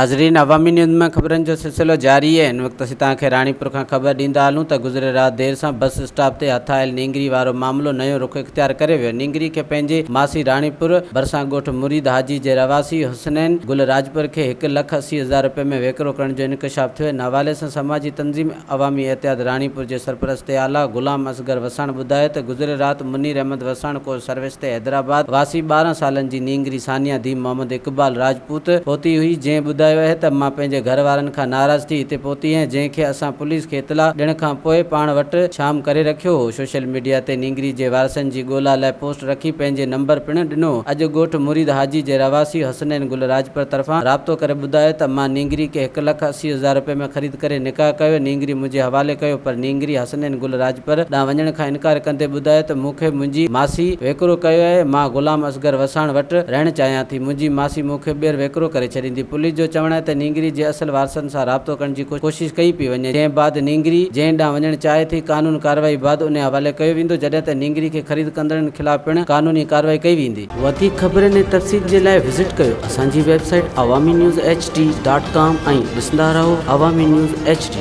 ناظرين عوامي نيوز ۾ خبرن جو سلسلو جاري آهي هن وقت اسين توهان کي راڻيپور کان خبر ڏيندا هلون ته گذريل رات دير سان بس اسٽاپ تي هٿ آيل نينگري وارو معاملو نيو رخ اختيار ڪري ويو نينگري کي پنهنجي ماسي راڻيپور ڀرسان ڳوٺ مريد حاجي جي رهواسي حسنين گل راڄپر کي هڪ لک 80 هزار رپين ۾ ويڪرو ڪرڻ جو انڪشاف ٿيو ان حوالي سان سماجي تنظيم عوامي اتحاد راڻيپور جي سرپرست اعليٰ غلام اصغر وساڻ ٻڌايو ته گذريل رات منير احمد وساڻ ڪو سروس تي حيدرآباد واسي 12 سالن جي نينگري ثانيه ڌيء محمد اقبال راجپوت پهتي هئي جنهن ٻڌايو اهي ته مان پنهنجي گهر وارن کان ناراض ٿي هتي پهتي آهيان جنهن کي اسان پوليس کي اطلاع ڏيڻ کان پوء پاڻ وٽ شام ڪري رکيو هو سوشل ميڊيا تي نينگري جي وارثن جي ڳولا لاء پوسٽ رکي پنهنجي نمبر پڻ ڏنو اڄ ڳوٺ مريد حاجي جي رهواسي حسنين گل راڄپر طرفان رابطو ڪري ٻڌايو ته مان نينگري کي هڪ لک 80 هزار رپين ۾ خريد ڪري نڪاح ڪيو نينگري منهنجي حوالي ڪيو پر نينگري حسنين گل راڄپر ڏانهن وڃڻ کان انڪار ڪندي ٻڌايو ته مون کي منهنجي ماسي ويڪرو ڪيو آهي مان غلام اصغر وساڻ وٽ رهڻ چاهيان ٿي منهنجي ماسي مون کي ٻيهر ويڪرو ڪري ڇڏيندي پوليس جو چوڻ آهي ته نينگري جي اصل وارثن سان رابطو ڪرڻ جي ڪوشش ڪئي پئي وڃي جنهن بعد نينگري جنهن ڏانهن وڃڻ چاهي ٿي قانون ڪارروائي بعد انهي حوالي ڪيو ويندو جڏهن ته نينگري کي خريد ڪندڙن خلاف پڻ قانوني ڪارروائي ڪئي ويندي. وڌيڪ خبرن ۽ تفصيل جي لاء وزٽ ڪيو اسان جي website Awami news H D dot com ۽ ڏسندا رهو عوامي نيوز ايڇ ڊي.